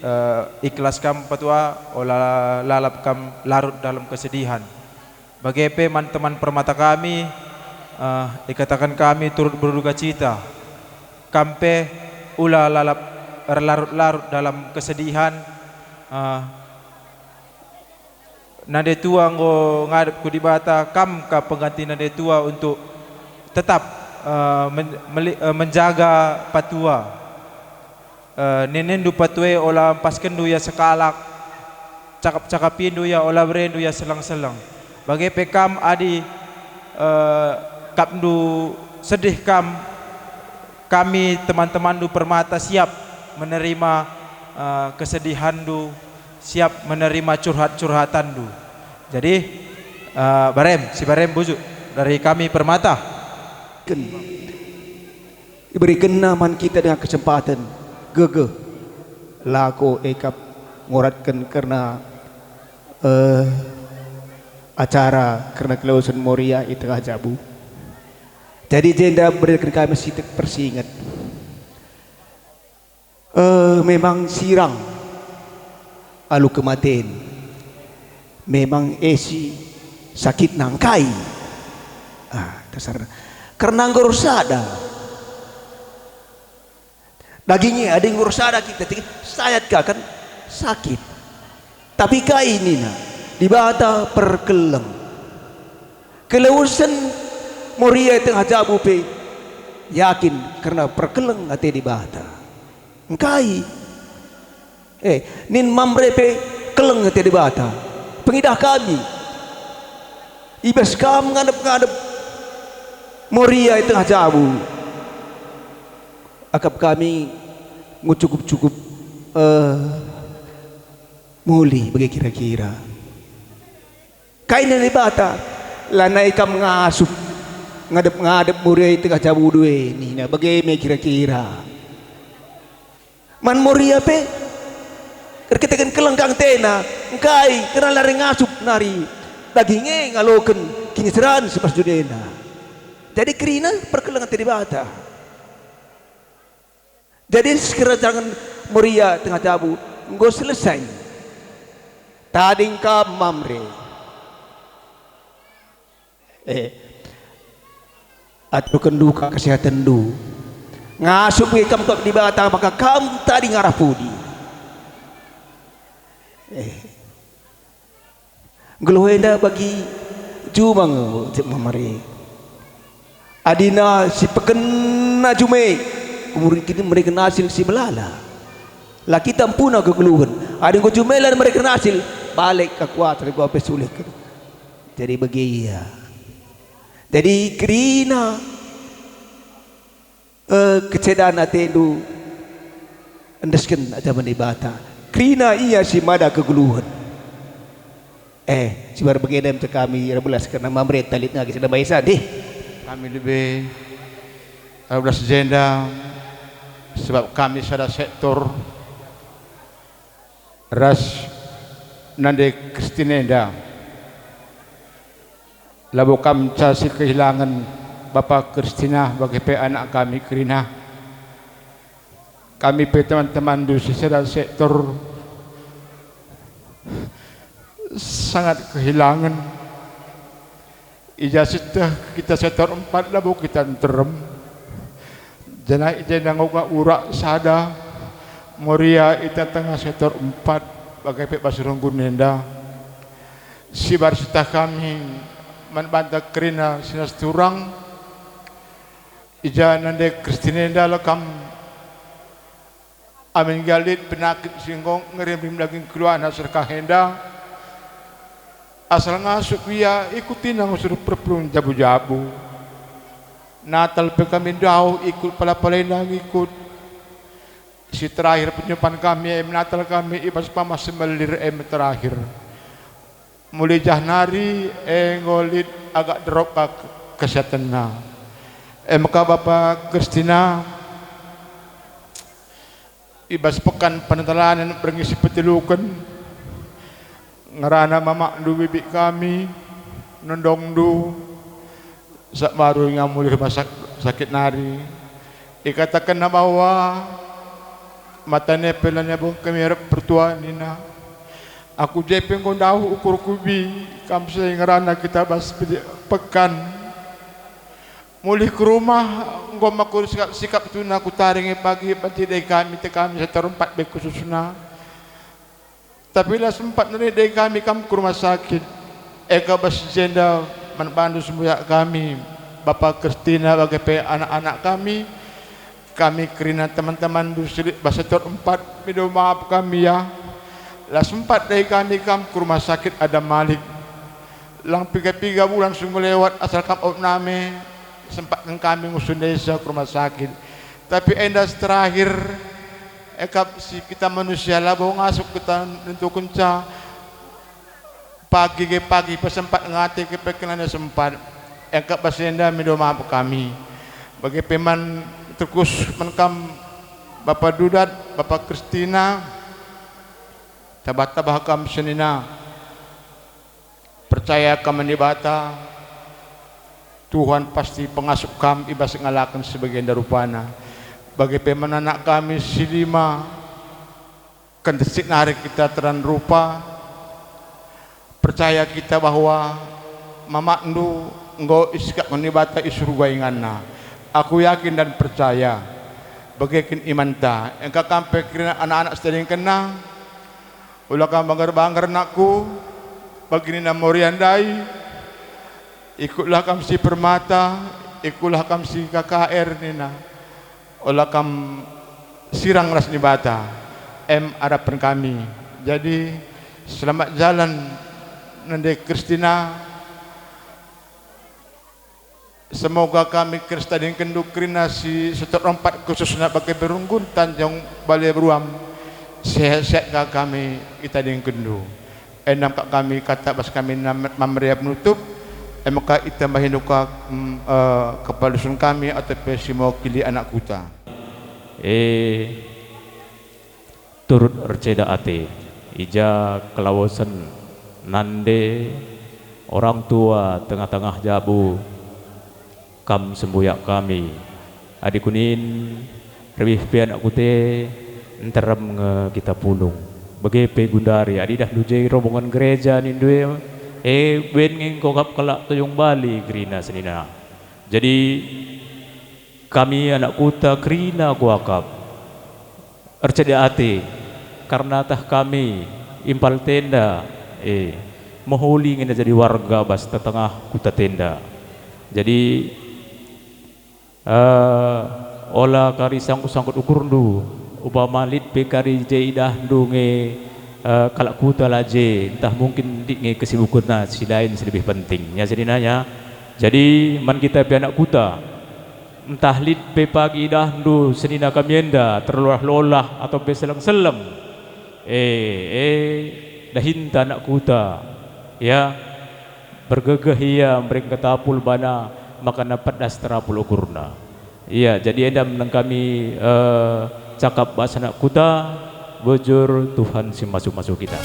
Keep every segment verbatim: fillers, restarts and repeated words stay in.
eh, ikhlas kam patua, ola lalap kam larut dalam kesedihan. Bage pe man teman permata kami, eh, ikataken kami turut berduka cita. Kam pe ula lalap erlarut-larut dalam kesedihan, eh, Nande tua enggo ngadep ku Dibata, kam ka pengganti nande tua untuk tetap, eh, men-, meli-, eh, menjaga patua. Eh, nindu patua e ola mpaskenndu ia sekalak, cakap-cakapindu ia ola berendu ia seleng-seleng. Bage pe kam adi, eh, akapndu sedih kam, kami teman-temanndu permata siap menerima, eh, kesedihanndu, siap menerima curhat-curhatanndu. Jadi, eh, barem, si barem bujuk dari kami permata. Ken-, iberikenna man kita dengan kesempatan gegeh lako e kap ngoratken kerna, eh, acara kerna kelawesen Moria i tengah jabu. Jadi jenda berikan kami sitik persinget. Eh, memang sirang alu kematen. Memang e si sakit nangkai. Ah, dasar. Kerna enggo ersada. Daging e adi enggo ersada kita, sayat ka kan sakit. Tapi kai nina? Dibata perkeleng. Kelawesen Moria i tengah jabu pe yakin kerna perkeleng ate Dibata. Engkai? Eh, nin Mamre pe keleng ate Dibata. Pengidah kami. I bas kam ngadep-ngadep Moria i tengah jabu. Akap kami enggo cukup-cukup, eh, mulih bage kira-kira. Kai nina Dibata? Lanai kam ngasup ngadep-ngadep Moria i tengah jabundu e, nina, bage me kira-kira. Man Moria pe erkiteken keleng ka atena, engkai kerna la reh ngasup nari daging e ngaloken kiniseran si bas judena. Jadi kerina perkeleng ate Dibata. Jadi sikerajangen Moria tengah jabu enggo selesai. Tading kam Mamre. Eh, aturkenndu ka kesehatenndu. Ngasup nge kam kap Dibata maka kam tading arah pudi. Eh. Geluh enda bagi juma nge, jep Mamre. Adina si pekenna juma e, mereken hasil si melala. La kita mpuna kegeluhen. Adi enggo juma e la mereken hasil, balik ka kuat, adi enggo pe sulihken. Jadi bage ia. Jadi kerina Eh, kecedan atendu endesken ajaben Dibata. Kerina ia si mada kegeluhen. Eh, si mbar bagenda me kami erbelas kerna Mamre, talit ngage sada baisa, dih. Kami lebe erbelas jenda, sebab kami sada sektor. Ras nande Kristina enda. Labo kam ca si kehilangen bapa Kristina bage pe anak kami kerina. Kami pe teman-temanndu si sada sektor sangat kehilangen. I ja sieteh kita sektor empat labo kita nterem. Janah i jenda enggo ka urak sada Moria i tengah-tengah sektor empat, bage pe bas runggun enda. Sibar sieteh kami man banta kerina si nas turang. I ja nande Kristina enda la kam. Amin gia lit penakit si enggo ngerimrim daging keluarna serkah enda, asal ngasup ia ikutina ngusur perpulungen jabu-jabu. Natal pe kami ndauh ikut pala-pala enda ngikut. Si terakhir penyumpahen kami e me Natal kami i bas pamah si melir e me terakhir. Mulih jah nari enggo lit agak derop ka kesehatenna. E maka Bapa Kristina, i bas pekan penatalanen berngi si peteluken, ngerana mamakndu bibi kami, nendongndu, sab mbaru ia mulih rumah sak-, sakit nari. Ikatakenna bahwa Matane pe la niabung kami arep pertua nina, "Aku je pe enggo ndauh ukur kubi, kam si ngerana kita bas pe-, pekan. Mulih ku rumah, enggo me aku sikap-sikap tuna kutaring e pagi banci dai kami te kami setor empat be khususna. Tapi la sempat nari dai kami kam ku rumah sakit. Eka bas si jenda man bandu sembuyak kami, Bapa Kristina bage pe anak-anak kami, kami kerina teman-temanndu si lit bas setor empat, mido maap kami ya. La sempat dai kami kam ku rumah sakit Adam Malik. Lang piga-piga bulan sungguh lewat asal kam op name, sempatken kami ngusung desa ku rumah sakit. Tapi enda si terakhir, ekap si kita manusia labo ngasup kita nentukenca pagi ge pagi, pesempat ngate ke pe kenana sempat. Engkap bas enda mido maap kami. Bage pe man terkus man kam Bapa Dudat, Bapa Kristina, tabah-tabah kam senina. Percaya kam man Dibata, Tuhan pasti pengasup kam i bas ngalaken si bagenda rupana. Bage pe man anak kami si lima, kentisik nari kita teran rupa, percaya kita bahwa mamakndu enggo isikapken Dibata i Surga inganna. Aku yakin dan percaya, bage kin imanta, engka kam pe kerina anak-anak si tadingkenna. Ula kam bangger-bangger, nakku, bagi nina Moria ndai, ikutlah kam si permata, ikutlah kam si K K R nina. Ula kam sirang ras Dibata, em arapen kami. Jadi, selamat jalan, Nende Kristina. Semoga kami kerina si tadingkenndu kerina si setor empat, khususna bage pe runggun Tanjung Balai Beruam, sehat-sehat ka kami itadingkenndu. Enda me kap kami kata bas kami nam-, mam meriah penutup, e maka itambahindu ka, mm, eh, kepalusen kami atau pe si mewakili anak kuta. Eh, turut erceda ate, i ja kelawosen, nande, orang tua, tengah-tengah jabu, kam sembuyak kami. Adi kunin, rebih pe anak kute, nterem nge kita pulung. Bage pe gundari, adi idahndu je rombongan gereja nindu e, e, ben nge enggo kap kalak Tanjung Balai kerina senina. Jadi, kami anak kuta kerina kuakap. Erceda ate, karna tah kami impal tenda, e, mehuli nge jadi warga bas tetengah kuta tenda. Jadi, eh, ola kari sangkut-sangkut ukurndu, umpama lit pe kari je idahndu nge, eh, kalak kuta la je, ntah mungkin lit nge kesibukenna si lain si lebih penting. Ya, jadi nanya. Jadi, man kita pe anak kuta, ntah lit pe pagi idahndu senina kami enda terlolah-lolah atau pe seleng-seleng. E, e, dahinta anak kuta, ya, bergegeh ia mereken ketapul bana, maka na pedas terapul ukurna. Ia, jadi enda nang kami, eh, cakap bas anak kuta, bujur Tuhan si masu-masu kita.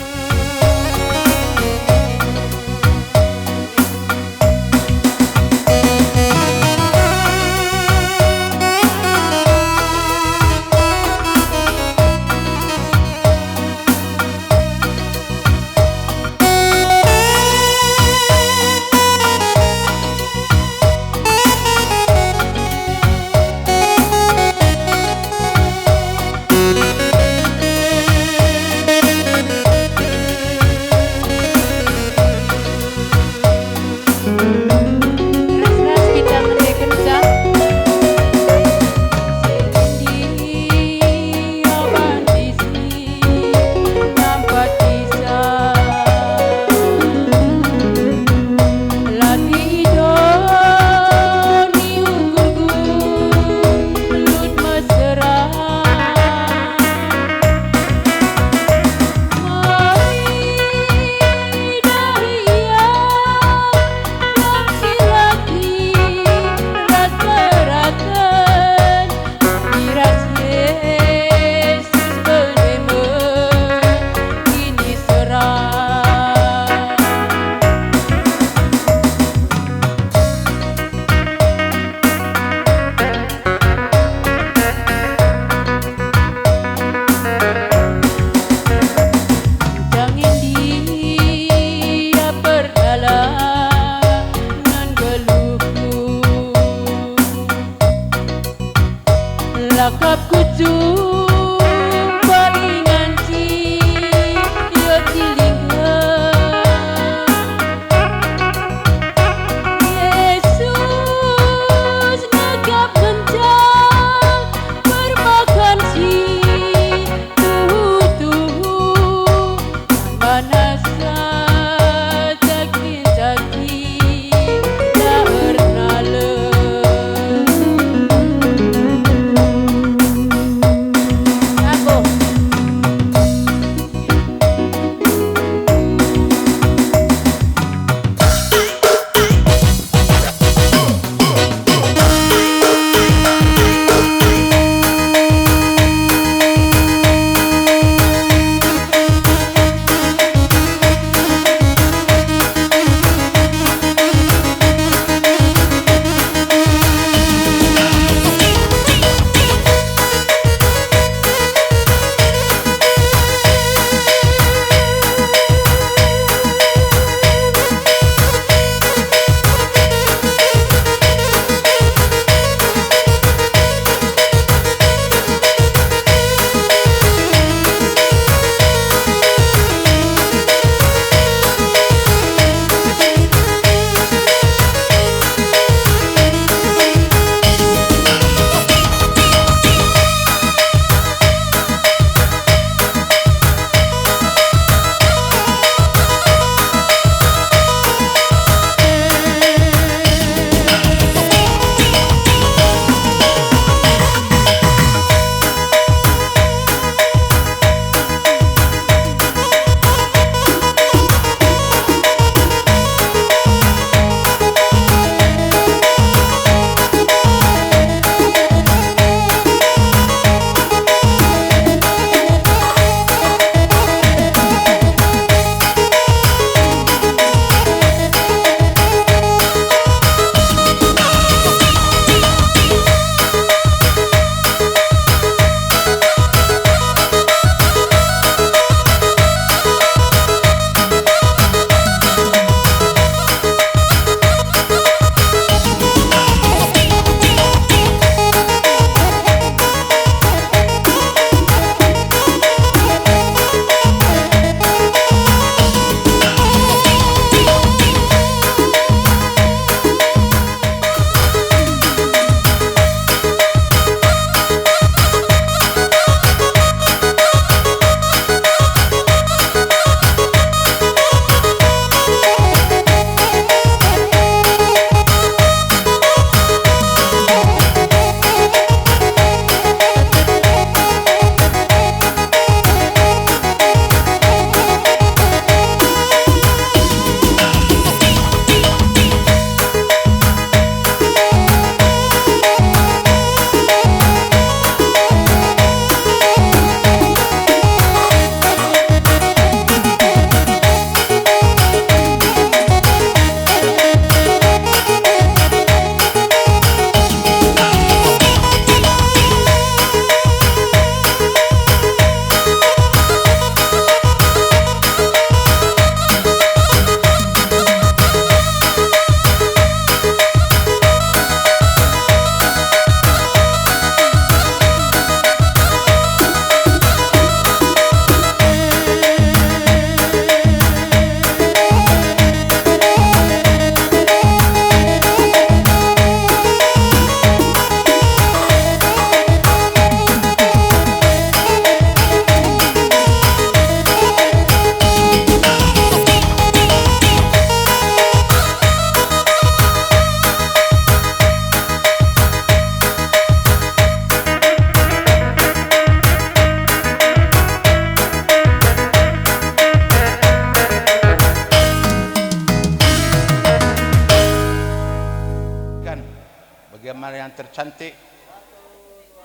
Tercantik,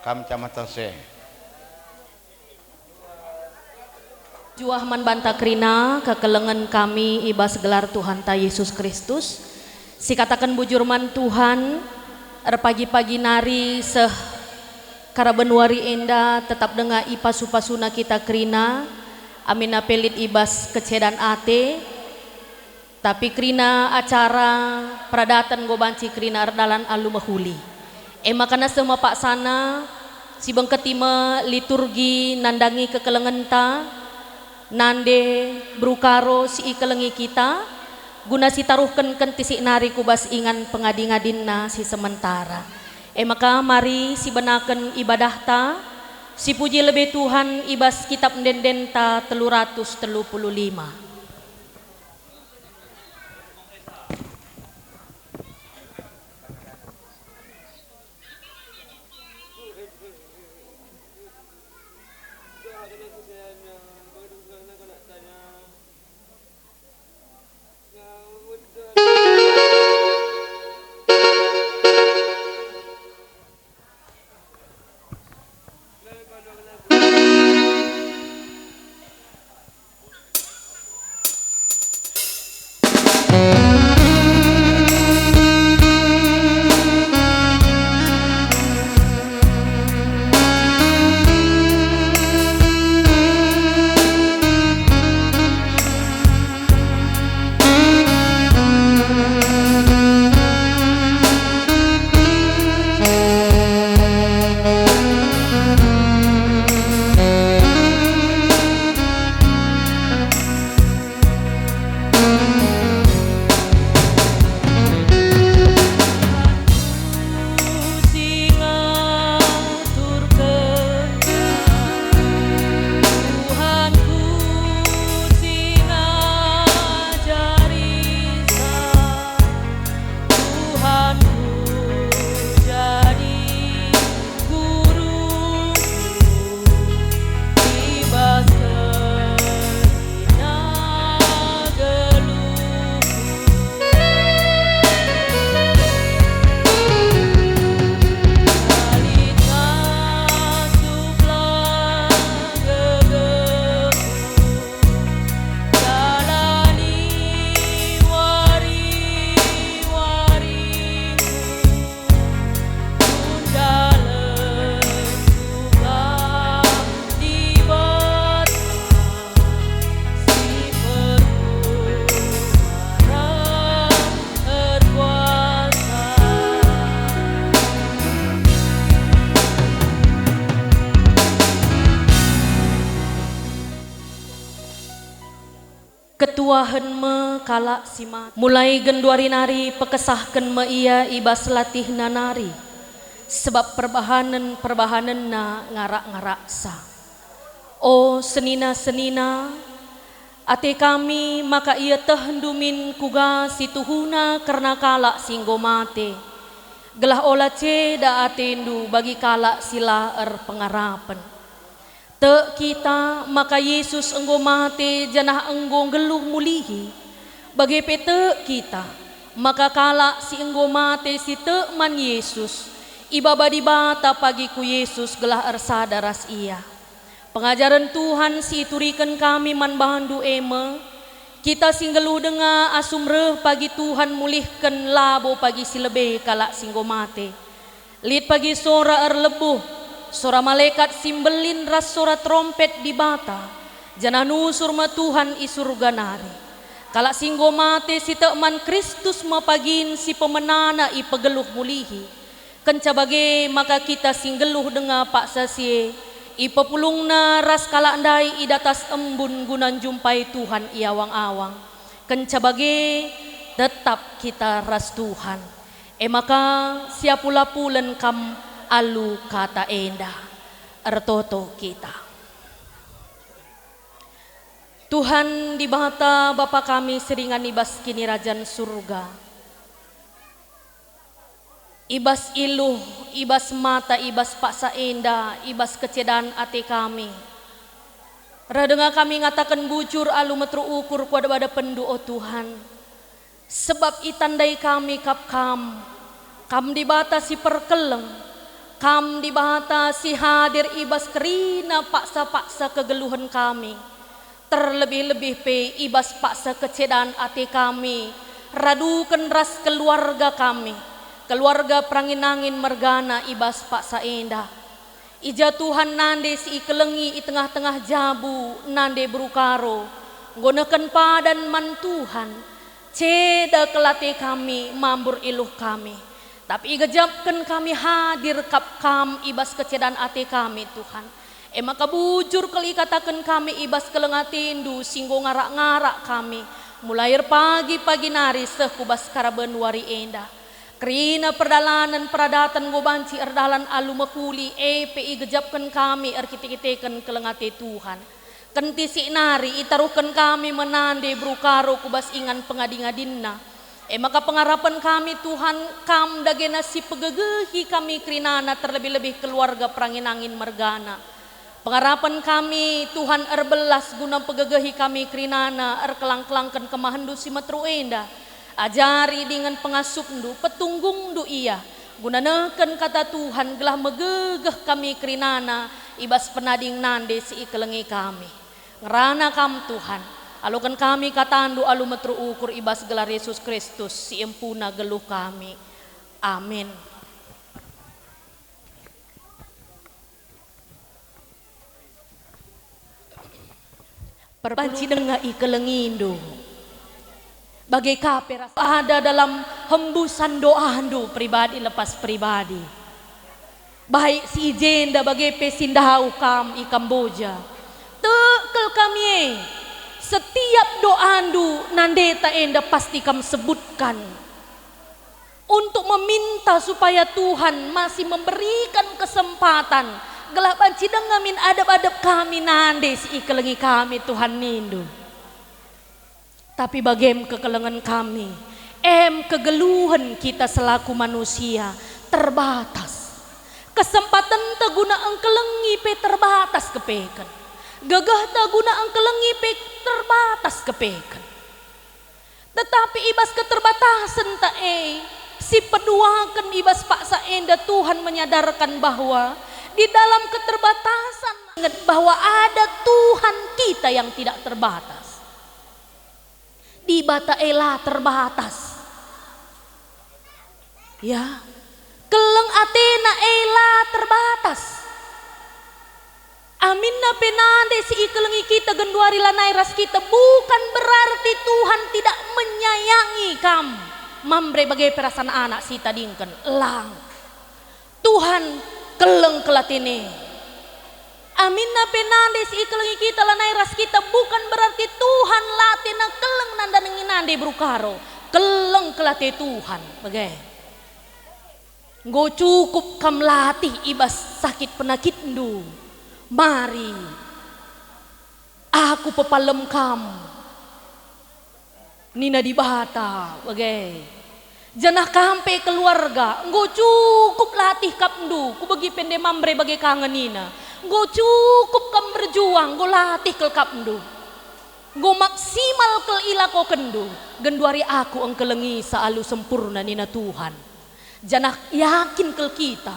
kam camatan se. Juah man banta kerina kekelengen kami i bas gelar Tuhanta Yesus Kristus, sikataken bujur man Tuhan, erpagi-pagi nari seh karaben wari enda tetap denga ipasu-pasuna kita kerina, amina pe lit i bas kecedan ate, Tapi kerina acara peradaten enggo banci kerina erdalan alu mehuli. E maka nasa me paksana, sibengketi me liturgi nandangi kekelengenta, nande beru Karo si ikelengi kita, guna sitaruhken kentisik nari ku bas ingan pengadi-ngadinna si sementara. E maka mari sibenaken ibadahta, sipuji lebe Tuhan i bas Kitap Ende-endenta telu ratus telu puluh lima. Tuhanku jadi guruku i bas kerina geluhku. Lit ngasup gegeku, jalani wari-warinku, tundalen kuga Dibata si perkuah erkuasa. Ketuahen me kalak si mate. Mulai genduari nari pekesahken me ia i bas latihna nari, sebab perbahanen-perbahanenna ngarak-ngaraksa. O senina-senina, ate kami maka ietehndu min kuga si tuhuna kerna kalak si enggo mate, gelah ola ceda atendu bagi kalak si la erpengarapen. Tek kita maka Yesus enggo mate janah enggo nggeluh mulihi. Bage pe tek kita maka kalak si enggo mate si tek man Yesus, ibaba Dibata pagi ku Yesus gelah ersada ras Ia. Pengajaren Tuhan si ituriken kami man bandu e me, kita si nggeluh denga asum reh pagi Tuhan mulihken labo pagi si lebe kalak si enggo mate. Lit pagi sora erlebuh, sora malekat si mbelin ras sora terompet Dibata, janah nusur me Tuhan i Surga nari. Kalak si enggo mate si tek man Kristus me pagin si pemenana ipegeluh mulihi. Kenca bage maka kita si nggeluh denga paksa si e, ipepulungna ras kalak ndai i datas embun guna njumpai Tuhan i awang-awang. Kenca bage, tetap kita ras Tuhan. E maka, siapula-pulen kam alu kata enda. Ertoto kita. Tuhan Dibata, Bapa kami si ringan i bas Kinirajan Surga, i bas iluh, i bas mata, i bas paksa enda, i bas kecedan ate kami, reh denga kami ngataken bujur alu meteruk ukur ku adep-adepenNdu, o Tuhan. Sebab itandai kami kap Kam, Kam Dibata si perkeleng, Kam Dibata si hadir i bas kerina paksa-paksa kegeluhen kami, terlebih-lebih pe i bas paksa kecedan ate kami, raduken ras keluarga kami, keluarga perangin-angin mergana i bas paksa enda. I ja Tuhan nande si ikelengi i tengah-tengah jabu nande beru Karo, enggo nehken padan man Tuhan, ceda kal ate kami mambur iluh kami. Tapi igejapken kami hadir kap Kam i bas kecedan ate kami, Tuhan. E maka bujur kal ikataken kami i bas keleng ateNdu si enggo ngarak-ngarak kami, mulai erpagi-pagi nari seh ku bas karaben wari enda. Kerina perdalanen peradaten enggo banci erdalan alu mehuli, e pe igejapken kami erkite-kiteken keleng ate Tuhan. Kentisik nari itaruhken kami me nande beru Karo ku bas ingan pengadi-ngadinna. E maka pengarapen kami, Tuhan, Kam dagena si pegegehi kami kerinana, terlebih-lebih keluarga perangin-angin mergana. Pengarapen kami, Tuhan, erbelas guna pegegehi kami kerinana, erkelang-kelangken kemahenNdu si meteruk enda. Ajari dingen pengasup-Ndu, petunggung-Ndu ia, guna nehken kata Tuhan, gelah megegeh kami kerinana i bas penading nande si ikelengi kami. Ngerana Kam, Tuhan, aloken kami kataNdu alu meteruk ukur i bas gelar Yesus Kristus si empuna geluh kami. Amin. Perbanci denga ikelengindu. Bage ka pe ras ada dalam hembusan doandu pribadi lepas pribadi. Baik si i jenda bage pe si ndauh kam i Kamboja. Tek kal kami e, setiap doandu nandeta enda pasti kam sebutkan. Untuk meminta supaya Tuhan masih memberikan kesempatan gelah banci denga min adep-adep kami nande si ikelengi kami, Tuhan, nindu. Tapi bagem kekelengen kami, em kegeluhen kita selaku manusia terbatas. Kesempatenta guna engkelengi pe terbatas kepeken. Gegehta guna engkelengi pe terbatas kepeken. Tetapi i bas keterbatasenta e, si peduaken i bas paksa enda Tuhan menyadarkan bahwa di dalam keterbatasan, ingat bahwa ada Tuhan kita yang tidak terbatas. Dibata e la terbatas. Ya, keleng atena e la terbatas. Aminna pe nande si ikelengi kita genduari lanai ras kita, bukan berarti Tuhan tidak menyayangi kam. Mamre bage pe ras anak-anak si itadingken, lang. Tuhan keleng kal atena. Aminna pe nande si ikelengi kita lanai ras kita, bukan berarti Tuhan la atena keleng nandangi nande beru Karo. Keleng kal ate Tuhan, bage. Enggo cukup kam latih i bas sakit penakitndu. Mari, aku pepalem kam, nina Dibata, bage. Janah kam pe keluarga, enggo cukup latih kapndu, kubegi pe nde Mamre bage ka nge nina. Enggo cukup kam berjuang, enggo latih kal kapndu. Enggo maksimal kal ilakokenndu, genduari aku engkelengisa alu sempurna, nina Tuhan. Janah yakin kal kita,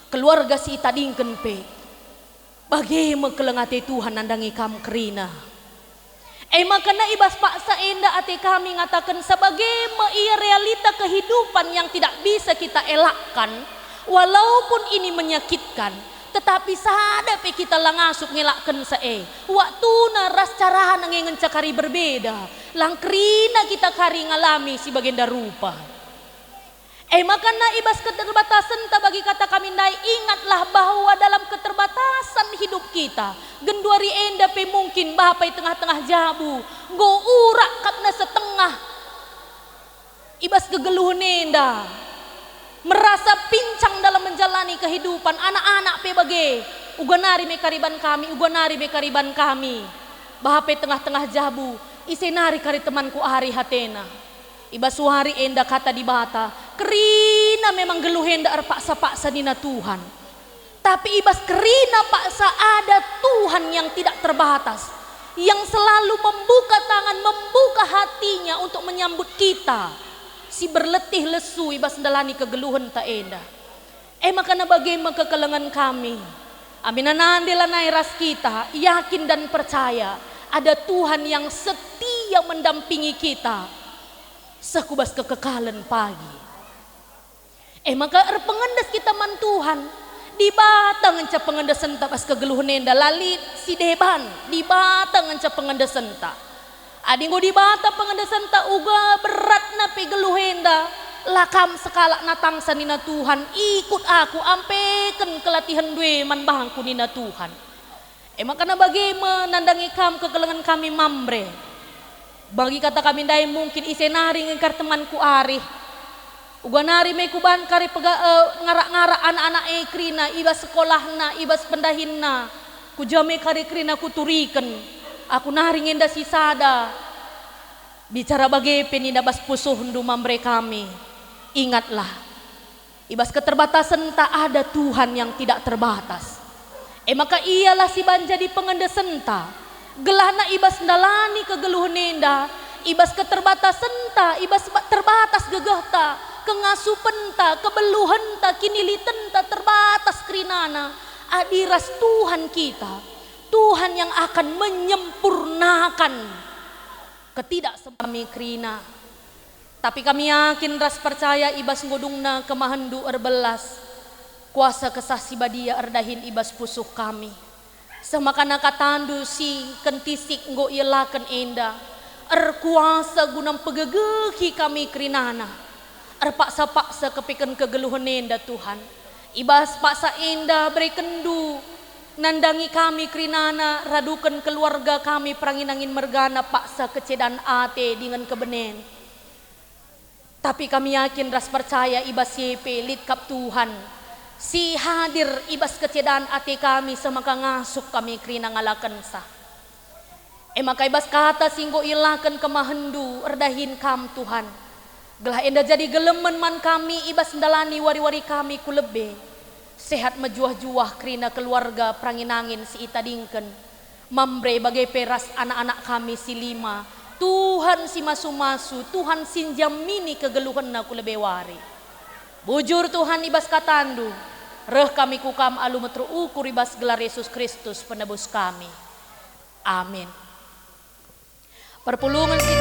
keluarga si itadingken pe, bage me keleng ate Tuhan nandangi kam kerina. E maka na i bas paksa enda ate kami ngatakenca bage me ia realita kehidupan yang tidak bisa kita elakkan, walaupun ini menyakitkan, tetapi sada pe kita la ngasup ngelakkenca e. Waktuna ras carana nge ngenca kari berbeda, lang kerina kita kari ngalami si bagenda rupa. E maka na i bas keterbatasenta bagi kata kami ndai, ingatlah bahwa dalam keterbatasan hidup kita, genduari enda pe mungkin bapa i tengah-tengah jabu, enggo urak kapna setengah i bas kegeluhen enda, merasa pincang dalam menjalani kehidupan, anak-anak pe bage, uga nari me kariban kami, uga nari me kariban kami, bapa i tengah-tengah jabu, ise nari kari temanku ari hatena. I bas wari enda kata Dibata, kerina memang geluh enda erpaksa-paksa nina Tuhan. Tapi i bas kerina paksa ada Tuhan yang tidak terbatas, yang selalu membuka tangan, membuka hatinya untuk menyambut kita. si berletih lesu i bas ndalani kegeluhenta enda. E maka na bage me kekelengen kami. Aminna nande lanai ras kita, yakin dan percaya ada Tuhan yang setia mendampingi kita seh ku bas kekekalen pagi. E maka erpengendes kita man Tuhan. Dibata ngenca pengendesenta bas kegeluhen enda, la lit si deban, Dibata ngenca pengendesenta. Adi enggo Dibata pengendesenta, uga beratna pe geluh enda, la kam sekalak natangsa nina Tuhan, ikut aku, ampeken kelatihenndu e man bangku nina Tuhan. E maka na bage me nandangi kam kekelengen kami Mamre. Bagi kata kami ndai mungkin ise nari nge kar temanku arih. Uga nari me kuban kari pega-, eh, ngarak-ngarak anak-anak e kerina, i bas sekolahna, i bas pendahinna. Ku ja me kari kerina kuturiken. Aku nari nge enda sisada. Bicara bage pe ninda bas pusuhndu Mamre kami. Ingatlah, i bas keterbatasenta ada Tuhan yang tidak terbatas. E maka Ialah si banci jadi pengendesenta, gelahna i bas ndalani kegeluhen enda, i bas keterbatasenta, i bas ba-, terbatas gegehta, kengasupenta, kebeluhenta, kinilitenta, terbatas kerinana, adi ras Tuhan kita, Tuhan yang akan menyempurnakan ketidaksem-, kami kerina. Tapi kami yakin ras percaya i bas nggo dungna kemahenndu erbelas, kuasa Kesah Si Badia erdahin i bas pusuh kami. Seh maka katandu si kentisik enggo ielaken enda, erkuasa guna mpegegehi kami kerinana. Erpaksa-paksa kepeken kegeluhen enda, Tuhan. I bas paksa enda berekenndu nandangi kami kerinana, raduken keluarga kami perangin-angin mergana paksa kecedan ate dingen kebenen. Tapi kami yakin ras percaya i bas si e pe lit kap Tuhan, si hadir i bas kecedan ate kami seh maka ngasup kami kerina ngalakenca. E maka i bas kata si enggo ielaken kemahenndu erdahin kam, Tuhan, gelah enda jadi gelemen man kami i bas ndalani wari-wari kami ku lebe. Sehat mejuah-juah kerina keluarga perangin-angin si itadingken. Mamre bage pe ras anak-anak kami si lima. Tuhan si masu-masu, Tuhan si njamini kegeluhenna ku lebe wari. Bujur Tuhan i bas katandu, reh kami ku kam alu meteruk ukur i bas gelar Yesus Kristus Penebus kami. Amin. Perpulungen si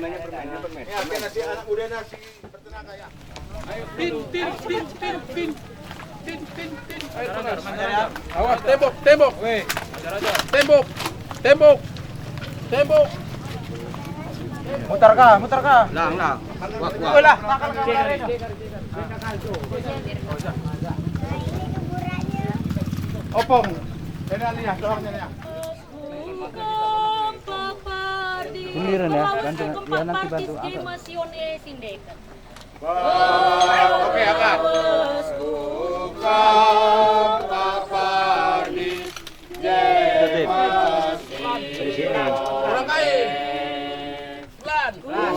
Ya, oke, nasi anak muda nasi bertenaga ya. Pin, pin, pin, pin, pin. Pin, pin, pin. Ayo, terus. Awas, tembok, tembok. Tembok, tembok, tembok. Mutar kah, mutar kah? Lang, lang. Wah, wah. Itulah. Opong. Ini lihat, doangnya lihat. Giliran ya, bantu, ya, nanti bantu angkat. Oke, angkat. Tertib. Dari sini. Kurang baik. Pelan. Pelan.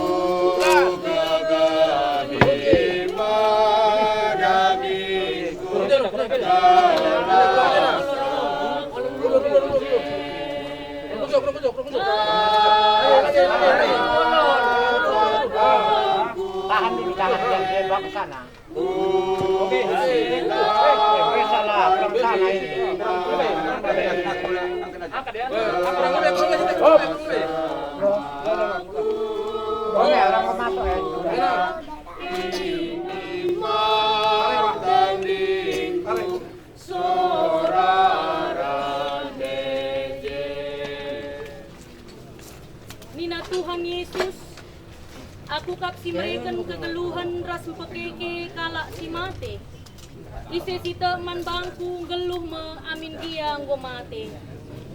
Tahan dulu, tahan, jangan dibawa ke sana. Oke. Eh, eh, salah, kurang sana ini. Angkat ya. Angkat, angkat, angkat, angkat. Hop. Oke, orang mau masuk ya. Nina Tuhan Yesus, "Aku kap si mereken kegeluhen ras mpekeke kalak si mate. Ise si tek man bangKu nggeluh me amin gia enggo mate.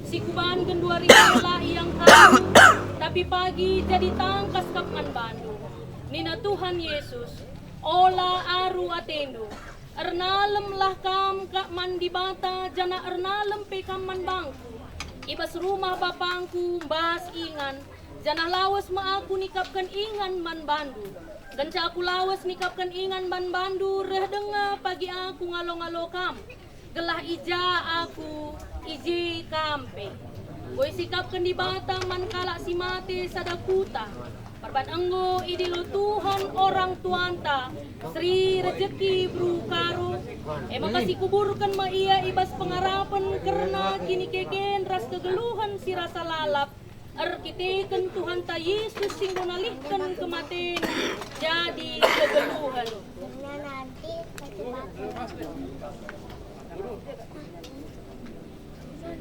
Si Kuban genduari la iangkapndu, tapi pagi jadi tangkas kap man bandu." Nina Tuhan Yesus, "Ola aru atendu. Ernalemlah kam kap man Dibata, janah ernalem pe kam man bangKu. I bas rumah BapangKu mbas ingan, janah lawes me Aku nikapken ingan man bandu. Kenca Aku lawes nikapken ingan man bandu, reh denga pagi Aku ngalo-ngalo kam, gelah i ja Aku, i je kam pe." Enggo isikapken Dibata man kalak si mate sada kuta. Perban enggo idilo Tuhan orang tuanta, Sri Rejeki beru Karo, e maka sikuburken me ia i bas pengarapen kerna kinikeken ras kegeluhen si rasa lalap, erkiteken Tuhanta Yesus si enggo nalihken kematen jadi kegeluhen.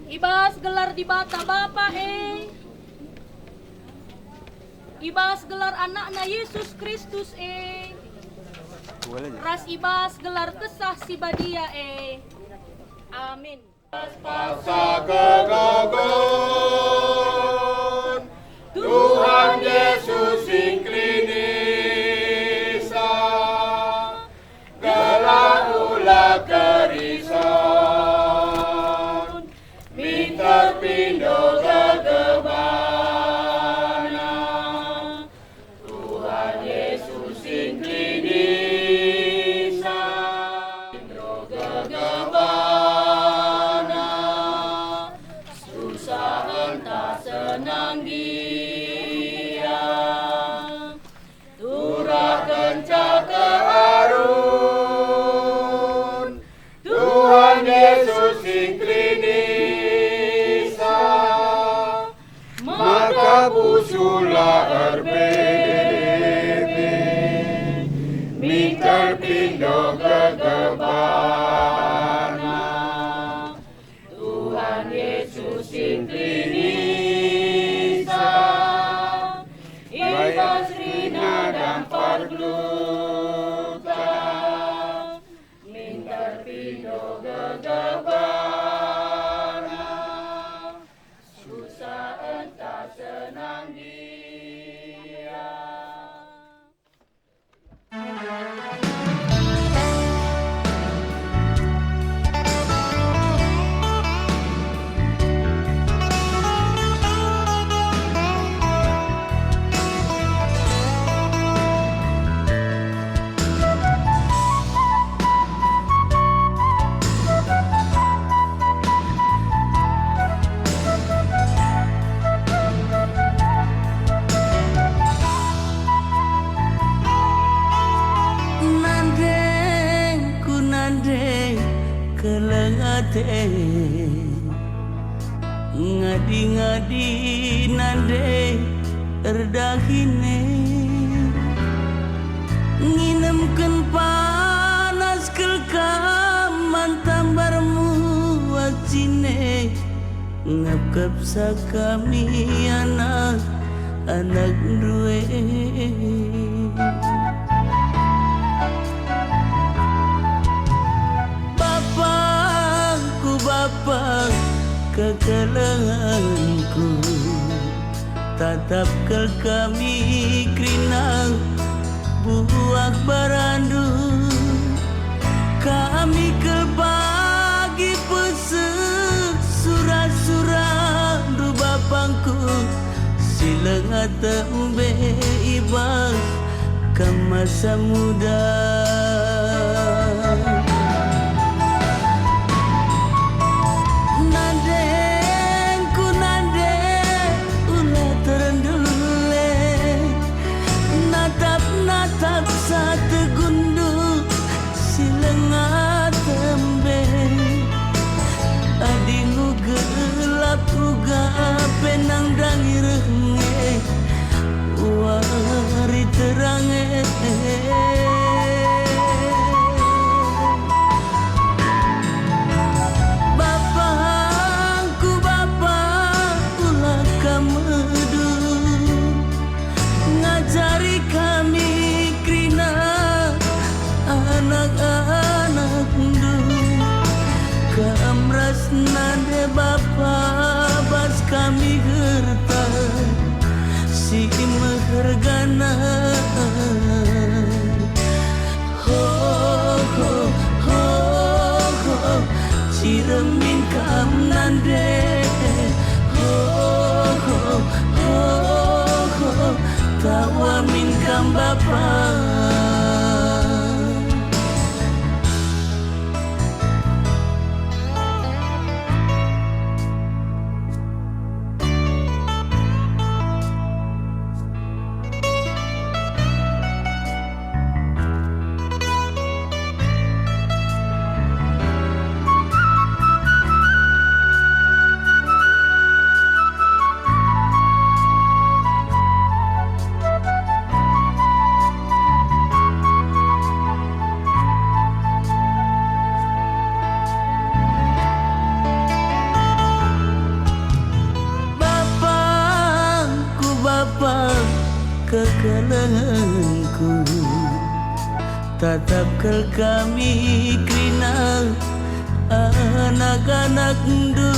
I bas gelar Dibata Bapa e, i bas gelar AnakNa Yesus Kristus e, ras i bas gelar Kesah Si Badia e. Amin. Paksa kegegohen Tuhan Yesus sing klinisa, gelah ula kerisen, minter pindo gegebana. Tuhan Yesus sing klinisa, pindo gegebana, susah ntah senang gia. Turah kenca kearun, Tuhan Yesus sing klinisa, maka pusuhlah erbebe, minter pindo gegebana. Tuhan Yesus sing klinisa, i bas kerina dampar geluhta, minter pindo gegebana, susah ntah senang gia. Nande, ku nande, keleng ate. Ngadi-ngadi nande, Erdahine nginemken panas kal kam man tambarmu wacine, ngepkepsa kami anak-anakndu e. Bapangku, Bapa kekelengenku, tatap kal kami kerina buah barandu. Kami kal pagi peseh sura-surandu, Bapangku, si lenga tembe i bas kam masa muda. Nandengku nande, ula terndele, natap-natap sa tegunndu si lenga tembe. Adingku gelap uga pe nandangi reh nge wari terang e. Bapangku, Bapa, ula kam medu, ngajari kami kerina anak-anakndu. Kam ras nande Bapa bas kami gerta si mehergana. Ho, ho, ho, ho, ciremin kam nande. Ho, ho, ho, ho, tawamin kam Bapa. Bapangku, Bapa kekelengenku, tatap kal kami kerina anak-anakndu.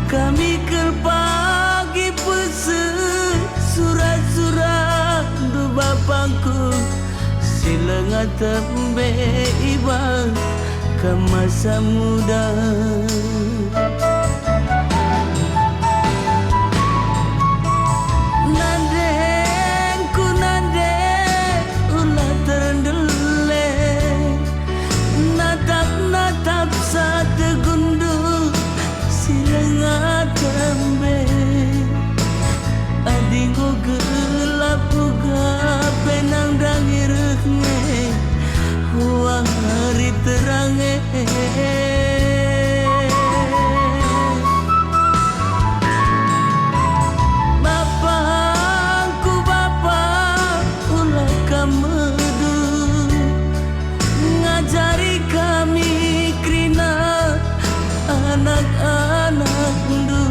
Kami kal pagi peseh sura-surandu, Bapangku, si lenga tembe i bas kam masa muda. Nandengku nande, ula terndele, natap-natap sa tegunndu si lenga tembe. Adingku gelap uga pe nandangi reh nge wari terang e. Bapangku, Bapa, ula kam medu, ngajari kami kerina anak-anakndu.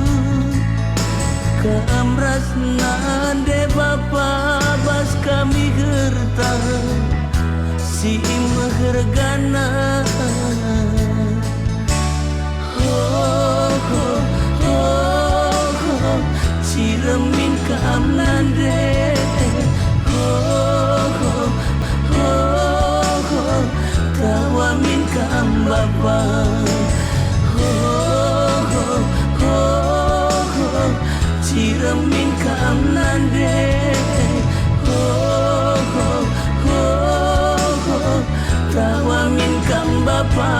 Kam ras nande Bapa bas kami gerta si mehergana. Ho, ho, ho, ho, ciremin kam nande. Ho, ho, ho, ho, tawamin kam Bapa. Ho, ho, ho, ho, ciremin kam nande. Ho, ho, ho, ho, tawamin kam Bapa.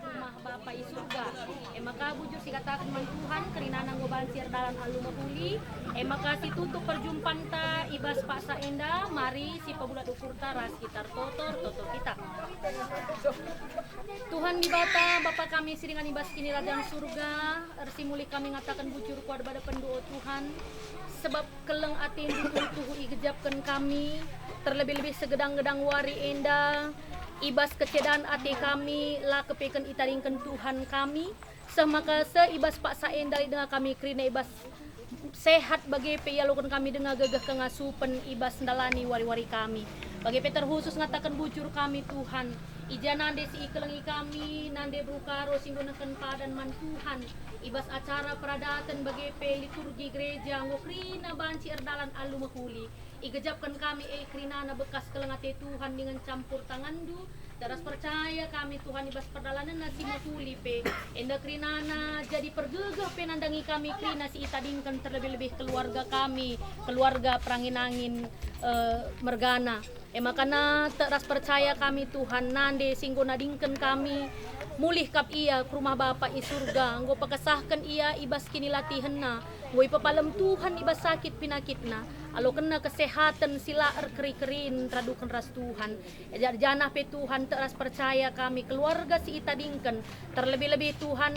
Rumah Bapa i Surga. E maka bujur sikataken man Tuhan, kerinana enggo banci erdalan alu mehuli. E maka situtup perjumpanta i bas paksa enda, mari sipebulat ukurta ras kita ertoto, ertoto kita. Tuhan Dibata, Bapa kami si ringan i bas Kinirajan Surga, ersimulih kami ngataken bujur ku adepen-adepenNdu, o Tuhan, sebab keleng ateNdu tuhu-tuhu igejapken kami, terlebih-lebih segedang-gedang wari enda, i bas kecedan ate kami, la kepeken itadingken Tuhan kami, seh maka seh i bas paksa enda denga kami kerina i bas sehat, bage pe ialoken kami denga gegeh kengasupen i bas ndalani wari-wari kami. Bage pe terkhusus ngataken bujur kami, Tuhan, i ja nande si ikelengi kami, nande beru Karo si enggo nehken padan man Tuhan, i bas acara peradaten bage pe liturgi gereja enggo kerina banci erdalan alu mehuli. Igejapken kami e kerinana bekas keleng ate Tuhan dingen campur tanganNdu. Teras percaya kami, Tuhan, i bas perdalanenna si mehuli pe, enda kerinana jadi pergegeh pe nandangi kami kerina si itadingken, terlebih-lebih keluarga kami, keluarga Perangin-angin, eh, mergana. E maka na teras percaya kami, Tuhan, nande si enggo nadingken kami, mulih kap ia ku rumah Bapa i Surga, enggo pekesahken ia i bas kinilatihenna, enggo ipepalem Tuhan i bas sakit pinakitna, alokenna kesehaten si la erkeri-kerin raduken ras Tuhan. E ja-, janah pe Tuhan, teras percaya kami keluarga si itadingken, terlebih-lebih Tuhan,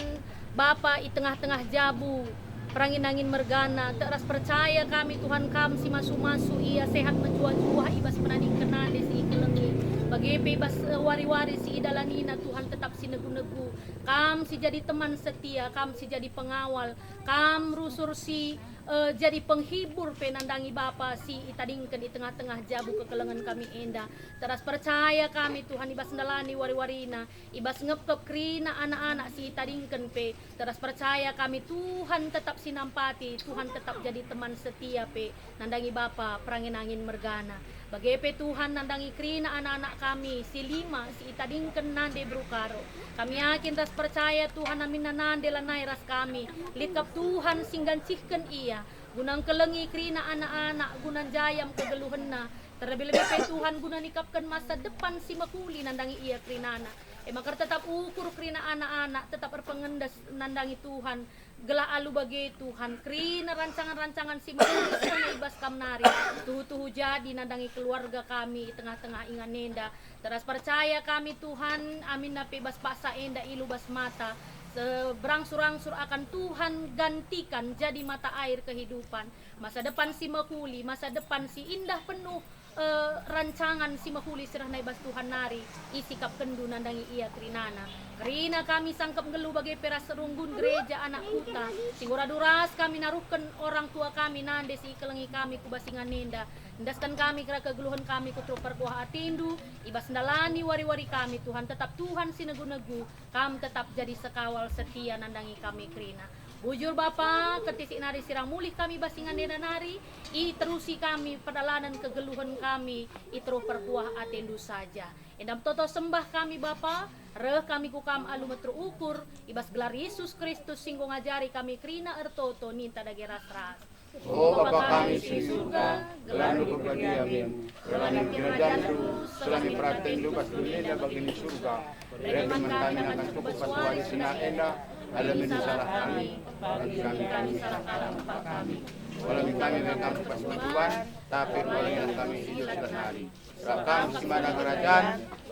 Bapa i tengah-tengah jabu, Perangin-angin mergana, teras percaya kami Tuhan, Kam si masu-masu ia sehat mejuah-juah i bas penadingken nande si ikelengi. Bage pe i bas, eh, wari-wari si idalanina Tuhan tetap si negu-negu. Kam si jadi teman setia, Kam si jadi pengawal, Kam rusur si, eh, jadi penghibur pe nandangi Bapa si itadingken i tengah-tengah jabu kekelengen kami enda. Teras percaya kami Tuhan i bas ndalani wari-warina, i bas ngepkep kerina anak-anak si itadingken pe. Teras percaya kami Tuhan tetap si nampati, Tuhan tetap jadi teman setia pe nandangi Bapa Perangin-angin mergana. Bage pe Tuhan nandangi kerina anak-anak kami si lima si itadingken nande beru Karo. Kami yakin ras percaya Tuhan aminna nande lanai ras kami. Lit kap Tuhan si nggancihken ia, guna ngkelengi kerina anak-anak, guna njayam kegeluhenna. Terlebih-lebih pe Tuhan guna nikapken masa depan si mehuli nandangi ia kerinana. E maka ertetap ukur kerina anak-anak, tetap erpengendes nandangi Tuhan. Gelah alu bage Tuhan, kerina rancangan-rancangan si mehuli seh i bas Kam nari, tuhu-tuhu jadi nandangi keluarga kami i tengah-tengah ingan enda. Teras percaya kami Tuhan, aminna pe i bas paksa enda i lubas mata, se-, berangsur-angsur akan Tuhan gantikan jadi mata air kehidupan. Masa depan si mehuli, masa depan si indah penuh, eh, rancangan si mehuli si rehna i bas Tuhan nari, isikapkenNdu nandangi ia kerinana. Kerina kami sangkep nggeluh bage pe ras runggun gereja anak kuta, si enggo radu ras kami naruhken orang tua kami nande si ikelengi kami ku bas ingan enda. Endesken kami kerna kegeluhen kami ku teruh perkuah ateNdu, i bas ndalani wari-wari kami, Tuhan, tetap Tuhan si negu-negu, Kam tetap jadi sekawal setia nandangi kami kerina. Bujur Bapa, kentisik nari sirang mulih kami bas ingan enda nari, iterusi kami perdalanen kegeluhen kami, i teruh perkuah ateNdu saja. Enda me toto sembah kami Bapa, reh kami ku Kam alu meteruk ukur, i bas gelar Yesus Kristus si enggo ngajari kami kerina ertoto ninta dage ras-ras. O Bapa kami si i Surga, gelarNdu iberkahi amin. Erlanen kinirajanNdu, seh la min peratenNdu bas doni enda bagi i Surga. Bereken man kami nangkan cukup bas wari si nai enda, alu min salah kami, bagi kami kami salah kalak kami. Ola min kami bereken kami bas bantuan, tapi erbahangi kami si dosa nari. Sebab Kam si man kerajan,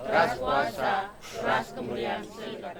ras kuasa, ras kemulian, seh kekal.